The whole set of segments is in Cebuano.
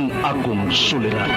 ang akong suliran.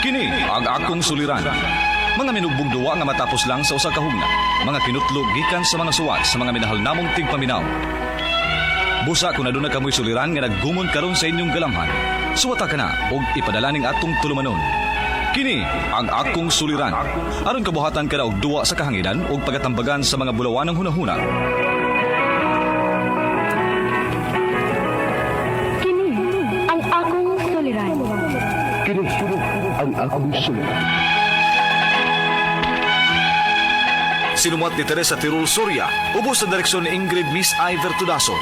Kini ang akong suliran. Mga minugbog duwa nga matapos lang sa usa ka hugna. Mga kinutlog gikan sa mga suwat sa mga minahal namong tigpaminaw. Busa kung aduna kamoy suliran nga naggumon karon sa inyong galamhan. Suwata ka na og ipadala ning atong tulumanon. Kini ang akong suliran. Aron kabuhatan ka na og duwa sa kahanginan ug pagatambagan sa mga bulawanang hunahuna. Kini ang akong suliran. Kini ang akong suliran. Sinumuat ni Teresa Tirul Soria, ubos sa direksyon ni Ingrid Miss Iver Tudaso.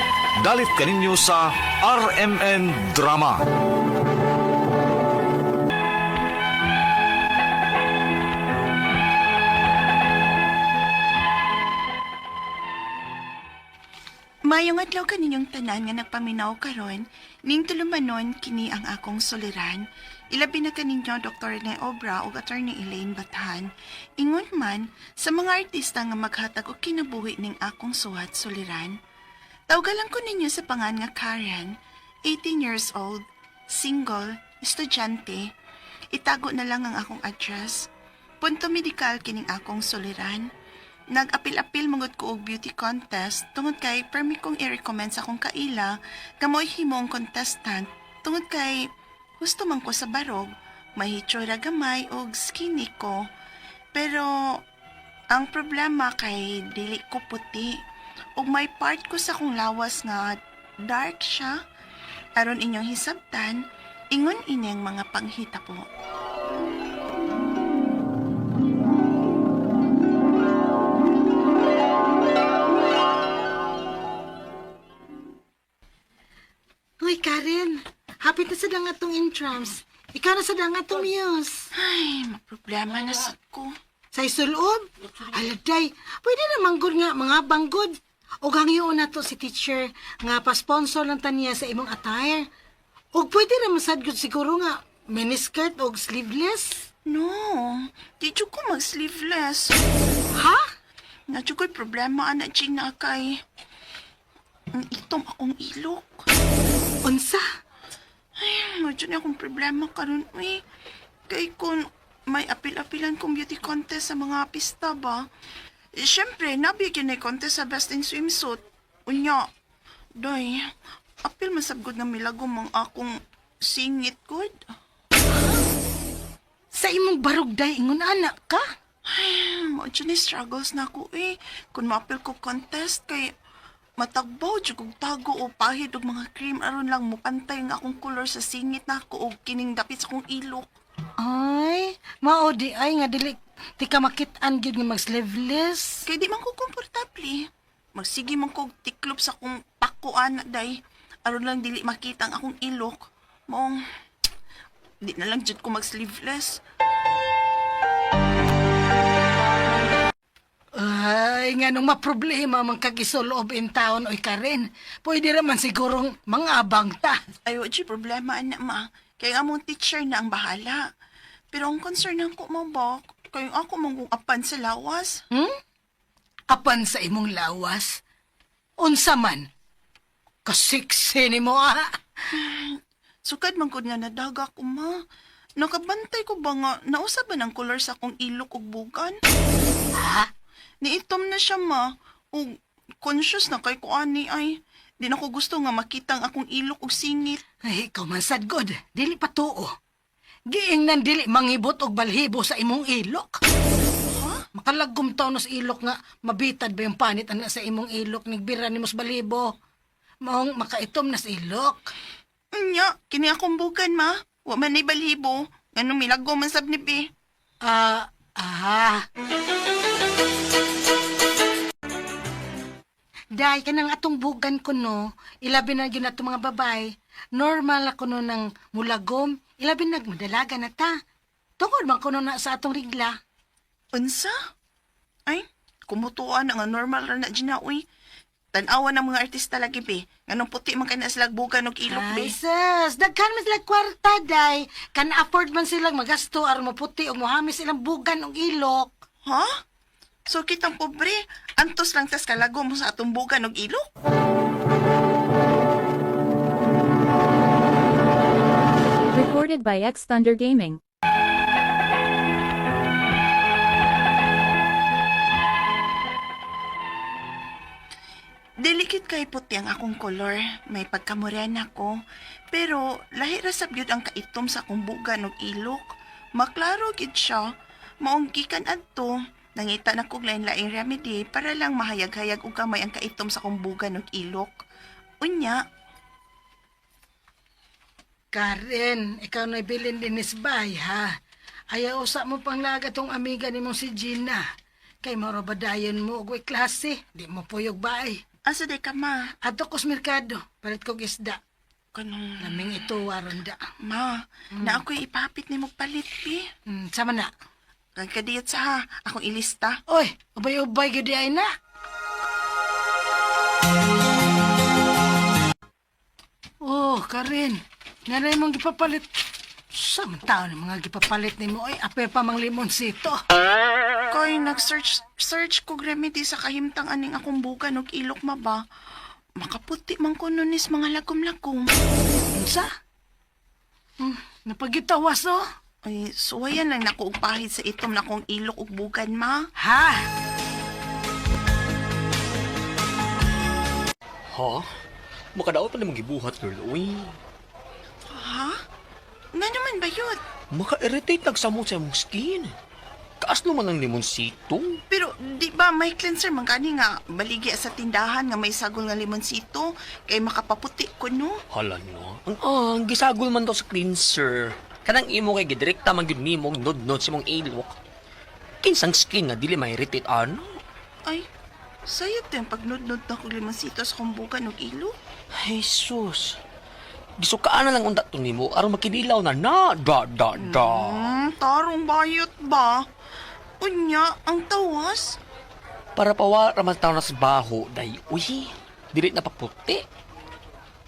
Dalit kaninyo sa RMN Drama. Mayong adlaw kaninyong tanan nga nagpaminaw karon, ning tulumanon kini ang akong suliran. Ilabi na kaninyo Dr. Rene Obra ug Attorney Elaine Bathan. Ingon man sa mga artista nga maghatag og kinabuhi ning akong suwat suliran. Tawgalan ko ninyo sa pangan nga Karen, 18 years old, single, estudyante. Itago na lang ang akong address. Punto medikal kining akong suliran. Nag-apil-apil mangud ko og beauty contest tungod kay permi kong i-recommend sa akong kaila nga mo'y himong contestant tungod kay husto man ko sa barog, may hitsura gamay og skinny ko. Pero ang problema kay dili ko puti ug may part ko sa akong lawas nga dark siya. Aron inyong hisabtan, ingon ining mga panghita po. Uy, Karen, hapit na sa nga atong intrams. Ikaw na sa nga atong muse. Ay, maproblema na sad ko. Sa isulob, aladay, pwede na manggod nga mga banggod. O hangyoon na to si teacher nga pa-sponsor lang taniya sa imong attire. O pwede na masad gud siguro nga miniskirt o sleeveless. No, di jud ko mag-sleeveless. Ha? Na jud ko'y problema ana Ching na kay ang itom akong ilok. Unsa? Ay, mo jud akong problema karon uy. Kay kung may apil-apilan kong beauty contest sa mga pista ba? Eh, siyempre, nabigyan na contest sa best in swimsuit. Unya, doy, apil masabgod na milagom ang akong singit good. Sa imong barog day ingon anak ka? Mo jud ni struggles na ako eh. Kung maapil ko contest kay matagbaw jud kog tago o pahid og mga cream aron lang mupantay ang akong color sa singit nako og kining dapit sa akong ilok. Ay, mao di ay nga dili ti ka makit-an gyud nga mag sleeveless. Kay di man ko komportable. Magsige man kog tiklop sa akong pakuan day aron lang dili makita ang akong ilok. Maong di na lang jud ko mag sleeveless. Ay, nga nung maproblema man kag isuloob in town, oy Karen. Pwede raman sigurong mga abang ta. Ay, wa jud problema ana ma. Kay ang among teacher na ang bahala. Pero ang concern ako mo ba, kay ako man kung apan sa lawas. Hmm? Apan sa imong lawas. Unsa man? Kasiksi ni mo ah. Sukad man gud nga nadaga ko ma. Nakabantay ko ba nga nausa ba ng color sa akong ilok ug bugan? Ha? Niitom na siya ma. Ug conscious na kay ko ani ay. Di na ko gusto nga makita ang akong ilok ug singit. Ay, ikaw man sad god. Dili pa tuo. Giingnan dili mangibot og balhibo sa imong ilok. Ha? Makalagom taon sa ilok nga mabitad ba yung panit ana sa imong ilok nigbira nimo sa balhibo. Maong makaitom na sa ilok. Nya, kini akong bugan ma. Wa man ni balhibo. Ngano milago man sab ni bi. Ah, ah. Day, kanang atong bugan ko no, ilabi na yun atong mga babay. Normal ako no ng mulagom, ilabi na madalaga na ta. Tungod man kuno na sa atong rigla. Unsa? Ay, kumutuan nga normal ra na dyan na, uy. Tan-awa ng mga artista lagi be. Nganong puti man kay na sila bugan og ilok be. Ay, sus, daghan man sila kwarta, day. Kan afford man silang magasto aron maputi o muhamis ilang bugan og ilok. Ha? So kitang pobre, antos lang tas kalagom sa atong bugan og ilok. Recorded by X Thunder Gaming. Delikit kay puti ang akong kolor, may pagkamorena ko. Pero lahi ra sab gyud ang kaitom sa akong bugan ug ilok. Maklaro gid siya. Maong gikan adto, nangita na kog lain-laing remedy para lang mahayag-hayag og gamay ang kaitom sa akong bugan ug ilok. Unya, Karen, ikaw na bilin dinis bay, ha? Ayaw usa mo pang laga tong amiga nimong si Gina. Kay maro ba dayon mo og way klase, di mo puyog bay. Asa day ka, ma? Adto kos merkado, palit kog isda. Kanong Laming ito waron da. Ma, na ako'y ipapit ni mo palit pi. Sama na. Kag kadiyot sa ha, akong ilista. Oy, ubay-ubay gyud ay na. Oh, Karen, nga na imong gipapalit. Sa man taon ang mga gipapalit nimo oy, apel pa mang limonsito. Koy, nag-search search ko remedy sa kahimtang aning akong bugan og ilok ma ba. Makaputi man ko nun is mga lagom-lagom. Unsa? Napagitawas oh. Ay, suwayan lang nako og pahid sa itom na akong ilok ug bugan, ma. Ha? Ha? Makadaot pa nimong gibuhat, girl. Uy, Ha? Nga naman ba yun? maka-irritate nagsamot sa imong skin. Kaaslo man ang limonsito. Pero di ba may cleanser man gani nga baligya sa tindahan nga may sagol nga limonsito kay makapaputi ko no? Hala no. Ang gisagol man daw sa cleanser. Kanang imo kay gidirekta man gyud nimo og nodnod sa imong ilok. Kinsang skin nga dili ma-irritate ano? Ay, sayop din pagnudnod na kog limonsito sa akong bugan ug ilok. Jesus. Gisukaan na lang unta to nimo aron makinilaw na na da da da. Tarong bayot ba? Unya, ang tawas. Para pawa ra man taon na sa baho day. Uy, dili na paputi.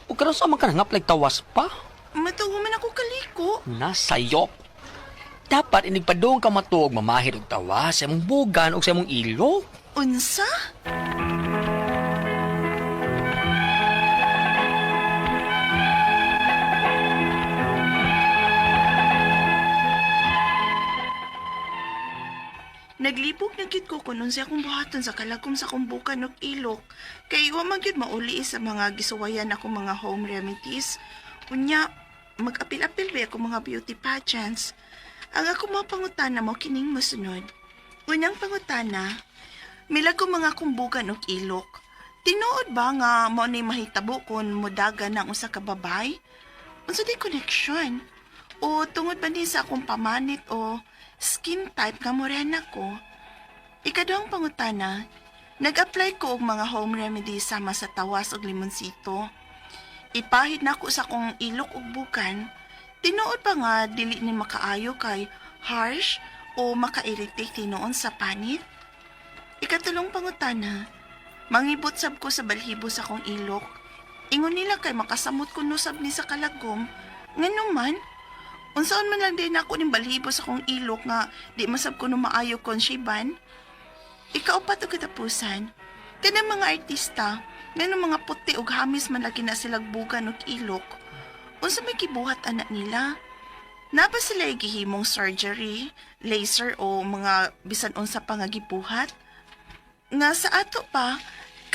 Ug karon sa man ka nangaplag tawas pa. Matuwa man ako kaliko. Nasayop. Dapat inigpadong ka matuog mamahid og tawas sa imong bugan og sa imong ilok. Unsa? Naglibog na gid ko kunon sa akong buhaton sa kalagom sa akong bukan ug ilok. Kay wa man gyud mauli sa mga gisuwayan akong mga home remedies. Unya, mag-apil-apil ba ako mga beauty pageants. Ang ako mga pangutana mo kining mosunod. Unang pangutana, mila ko mga kumbugan og ilok. Tinuod ba nga mao ni mahitabo kon modaga ng usa ka babay? Unsa di connection? O tungod ba ni sa akong pamanit o skin type nga morena ko? Ikaduhang pangutana, nag-apply ko og mga home remedies sama sa tawas og limonsito. Ipahid nako sa akong ilok ug bukan. Tinuod ba nga dili ni makaayo kay harsh o maka-irritate tinuon sa panit? Ikatulong pangutana, mangibot sab ko sa balhibo sa akong ilok. Ingon nila kay makasamot ko no sab ni sa kalagom. Ngano man, unsaon man lang din ako ning balhibo sa akong ilok nga di masab ko no maayo kon shiban. Ikaupat og katapusan, kanang mga artista, ngano mga puti og hamis man lagi na silag bugan og ilok. Unsa may gibuhat anak nila? Naba sila gihimong surgery, laser o mga bisan unsa pa nga gibuhat? Nga sa ato pa,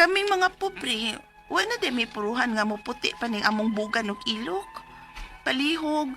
kaming mga pobre, wala na din may puruhan nga moputi pa ning among bugan og ilok. Palihog,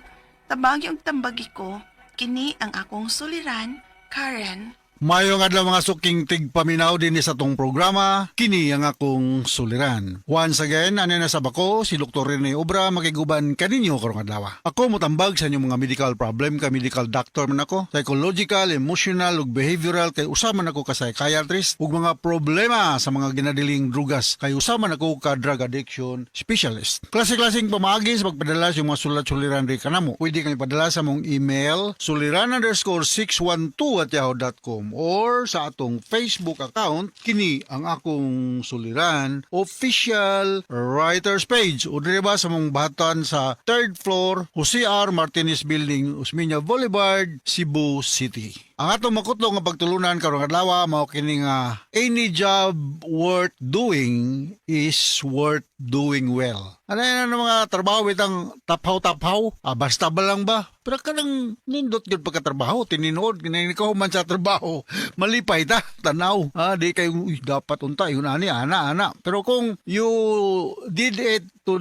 tabagi og tambagi ko, kini ang akong suliran, Karen. Mayong adlaw mga suking tigpaminaw din sa tong programa, kini ang akong suliran. Once again, ano na sa bako, si Dr. Rene Obra makiguban kaninyo karong adlaw. Ako motambag sa inyong mga medical problem ka medical doctor man ako, psychological, emotional ug behavioral kay usa man ako ka psychiatrist ug mga problema sa mga ginadiling drugas kay usa man ako ka drug addiction specialist. Klase-klaseng pamaagi sa pagpadala sa inyong mga sulat suliran ri kanamo. Pwede kami padala sa mong email suliran_612@yahoo.com or sa atong Facebook account kini ang akong suliran official writers page o dire ba sa mong bahatan sa third floor Jose R. Martinez Building, Osmeña Boulevard, Cebu City. Ang atong makutlo nga pagtulunan karong adlaw mao kini nga any job worth doing is worth doing well. Ano yan ang mga trabaho itang taphaw-taphaw? Ah, basta ba lang ba? Pero kanang nindot gyud pagkatrabaho, tininood, kinay man sa trabaho, malipay ta, tanaw. Ah, di kayo, uy, dapat unta, yun ani, ana, ana. Pero kung you did it to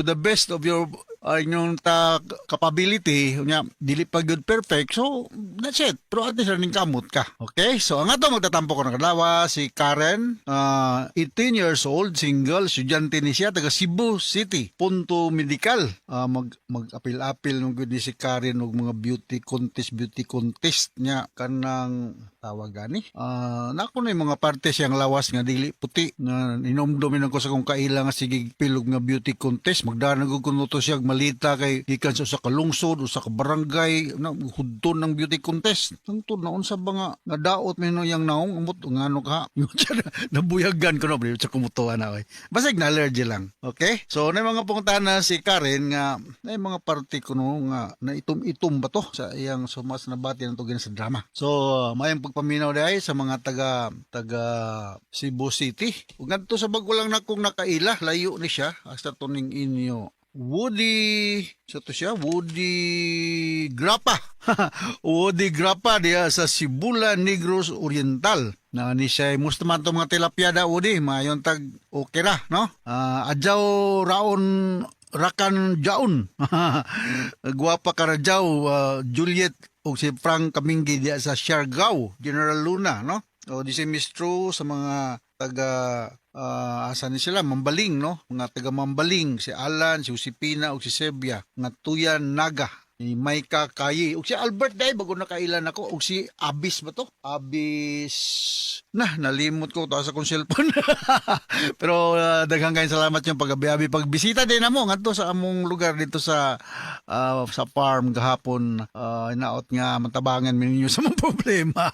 the best of your inyong ta capability, unya dili pa good perfect, so that's it. Pero at least ning kamot ka. Okay? So ang ato magtatampo ko ng adlaw si Karen, 18 years old, single, estudyante ni siya taga Cebu City, punto medical. Mag mag-apil-apil nung gud ni si Karen og mga beauty contest niya kanang tawag gani. Nako na yung mga parte siyang lawas nga dili puti nga inomdomin ko sa kong kaila nga sige pilog nga beauty contest, magdana gud kuno to siya malita kay gikan sa usa ka lungsod, usa ka barangay na hudton ng beauty contest. Tungtod na unsa ba nga nadaot mi no yang naong amot ngano ka. Nabuyagan ko no sa kumutuan na oy. Basig na allergy lang. Okay? So na mga pangutana si Karen nga na mga parte kuno nga na itom-itom ba to sa iyang sumas na bati ng tugin sa drama. So mayong pagpaminaw diay sa mga taga taga Cebu City. Ug ngadto sa bago lang nakong nakaila, layo ni siya hasta tuning inyo. Woody, sa to siya, Woody Grappa. Woody Grappa diya sa Sibula, Negros Oriental. Na ni siya, musta man to mga tilapia da, Woody, mayon tag okay ra, no? Adyaw raon rakan jaon. Gwapa ka ra jaw, Juliet o si Frank Kaminggi diya sa Siargao, General Luna, no? O di si Miss True sa mga taga asa ni sila Mambaling, no? Mga taga Mambaling, si Alan, si Josepina ug si Sebia, nga Tuyan Naga, ni Maika Kayi ug si Albert day bago nakailan ako ug si Abis ba to? Abis na nalimot ko to sa akong cellphone. Pero daghang kayong salamat yung pagabi-abi pagbisita din namo ngadto sa among lugar dito sa farm gahapon, inaot nga matabangan mi ninyo sa mga problema.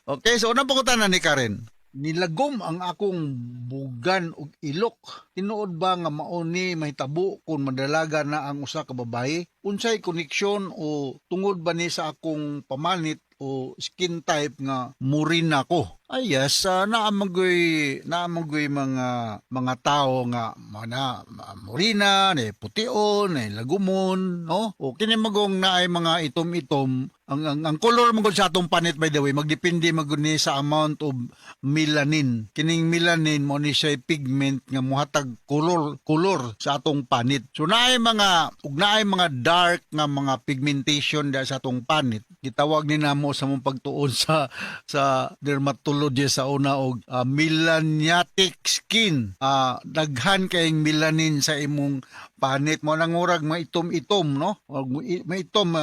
Okay, so unang pangutana ni Karen. Nilagom ang akong bugan ug ilok. Tinuod ba nga mao ni mahitabo kung madalaga na ang usa ka babae? Unsay koneksyon o tungod ba ni sa akong pamanit o skin type nga morena ko? Ay yes, naa magoy mga tao nga mana morena, ni pution, ni lagumon, no? O kini magong naay mga itom-itom ang color man gud sa atong panit, by the way, magdepende man gud ni sa amount of melanin. Kining melanin mo ni siya pigment nga muhatag color color sa atong panit. So naay mga dark nga mga pigmentation da sa atong panit. Gitawag ni namo sa mong pagtuon sa dermatologist sa una og melaniatic skin. Daghan kayong melanin sa imong panit mo nang murag maitom-itom, no? Og maitom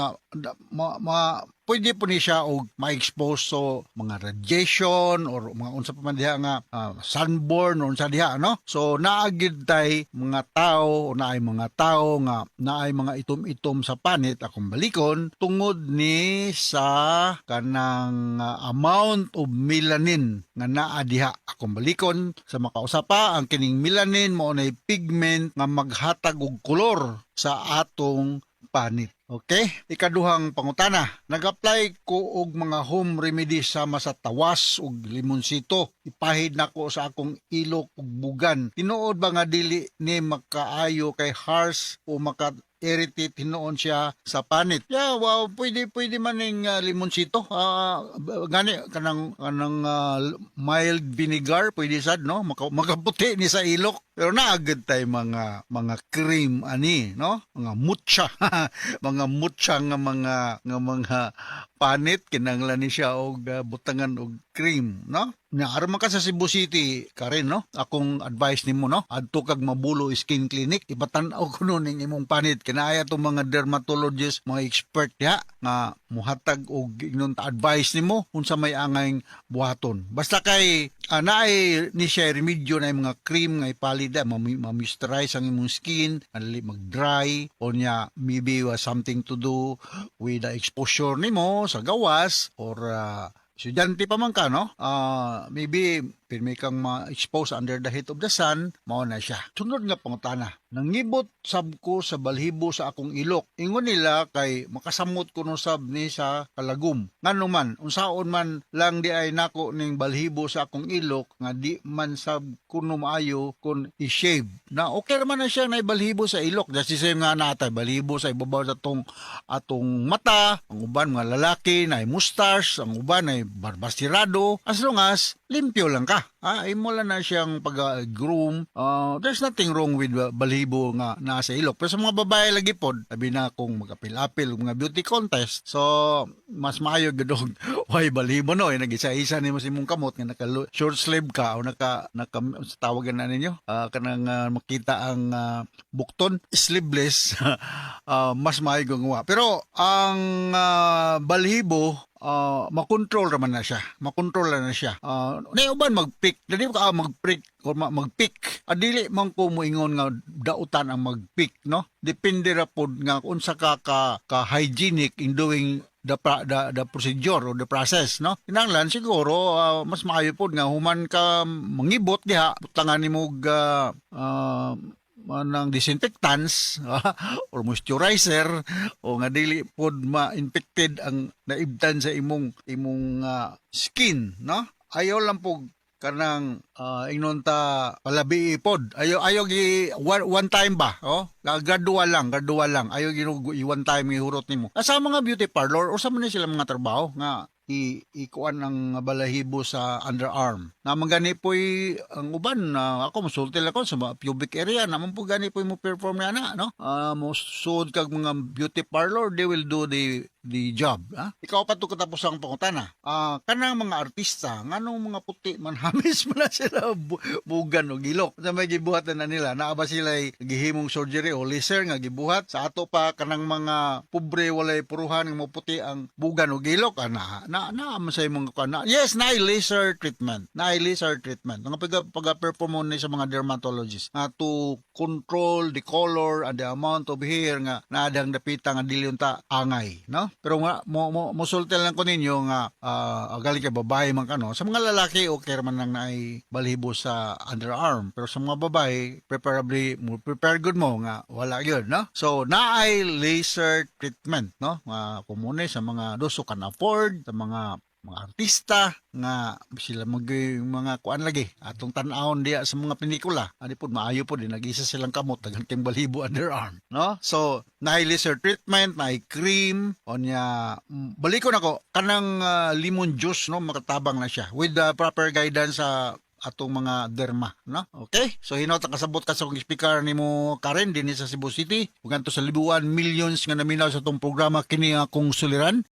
ma, pwede po ni siya og ma-expose so mga radiation or mga unsa pa man diha nga sunburn or unsa diha, no? So naa gid tay mga tao o naay mga tao nga naay mga itom-itom sa panit. Akong balikon, tungod ni sa kanang amount of melanin nga naa diha. Akong balikon sa makausa pa, ang kining melanin mao nay pigment nga maghatag og kolor sa atong panit. Okay? Ikaduhang pangutana. Nag-apply ko og mga home remedies sama sa tawas ug limonsito. Ipahid nako sa akong ilok ug bugan. Tinuod ba nga dili ni makaayo kay harsh o maka irritate hinuon siya sa panit? Yeah, wow, pwede pwede man ning limonsito. Gani kanang kanang mild vinegar pwede sad, no? Makaputi ni sa ilok. Pero naagad tay mga cream ani, no? Mga mutya. Mga mutya nga mga panit kinahanglan ni siya og butangan og cream, no? Nya aron man ka sa Cebu City, Karen, no? Akong advice nimo, no? Adto kag Mabulo Skin Clinic, ipatan-aw kuno ning imong panit. Kinaya tong mga dermatologist, mga expert diha nga muhatag og ingnon ta advice nimo unsa may angay buhaton. Basta kay naay ni siya remedyo na yung mga cream nga ipalida, ma-moisturize ang imong skin, dili mag-dry, o nya maybe something to do with the exposure nimo sa gawas or estudyante pa man ka, no? Maybe Pirmi kang ma-expose under the heat of the sun, mao na siya. Sunod nga pangutana. Nangibot sab ko sa balhibo sa akong ilok. Ingon nila kay makasamot kuno sab ni sa kalagum. Ngano man, unsaon man lang di ay nako ning balhibo sa akong ilok nga di man sab kuno maayo kun i-shave. Na okay raman na siya na balhibo sa ilok. Just the same nga natay balhibo sa ibabaw sa atong atong mata, ang uban mga lalaki na mustache, ang uban ay barbasirado. As long as limpyo lang ka. Ah, imo lang na siyang pag-groom. There's nothing wrong with balhibo nga nasa ilok. Pero sa mga babae lagi pod, sabi na kung mag-apil-apil, mga beauty contest. So, mas maayo gud og way balhibo, no. Eh, nag-isa-isa nimo sa imong kamot nga naka short sleeve ka o naka naka sa tawagan na ninyo, kanang makita ang bukton, sleeveless, mas maayo kung wa. Pero ang balhibo, makontrol raman na siya. Makontrol na siya. Uban mag-pick. Dili ka mag-prick o mag-pick. Adili man ko moingon nga dautan ang mag-pick, no? Depende ra pod nga unsa ka hygienic in doing the procedure or the process, no? Kinahanglan siguro mas maayo pod nga human ka mangibot diha, butangan nimo og ng disinfectants or moisturizer o nga dili pod ma-infected ang naibtan sa imong imong skin, no? Ayaw lang po kanang ingnon ta palabi pod, ayo ayo gi one time ba, oh, gradual lang, gradual lang. Ayo ginugo i one time gihurot nimo. Sa mga beauty parlor usa man ni sila mga trabaho nga i ikuan ang balahibo sa underarm. Na gani po'y ang uban na ako musulti lang ako sa mga pubic area naman po, gani po'y mo perform na na, no? Mo suod kag mga beauty parlor, they will do the job, ha? Ikaw pa to katapos ang pangutana. Kanang mga artista, nganong mga puti man hamis man na sila bugan og ilok? Sa may gibuhat na nila, naa ba sila gihimong surgery o laser nga gibuhat? Sa ato pa kanang mga pobre, walay puruhan nga moputi ang bugan og ilok, ah, na na na man sa imong kuan na. Yes, na laser treatment. Na laser treatment. Nga pag perform mo ni sa mga dermatologist nga to control the color and the amount of hair nga naadang dapita nga dili unta angay, no? Pero nga mo mo mosulti lang ko ninyo nga galing kay babae man kano. Sa mga lalaki, okay man lang naay balhibo sa underarm. Pero sa mga babae, preferably mo prepare good mo nga wala yun, no? So naay laser treatment, no? Nga komune sa mga those who can afford, sa mga mga artista nga sila mag mga kuan lagi atong tan-awon diya sa mga pelikula, ani pod maayo pod din nag-isa silang kamot, daghan kay balhibo underarm, no? So naay laser treatment, naay cream onya. Balikon ako kanang lemon juice, no? Makatabang na siya with the proper guidance sa atong mga derma, no? Okay, so hinot kasabot ka sa akong speaker nimo Karen dinhi sa Cebu City ug sa libuan millions nga naminaw sa atong programa, kini akong suliran.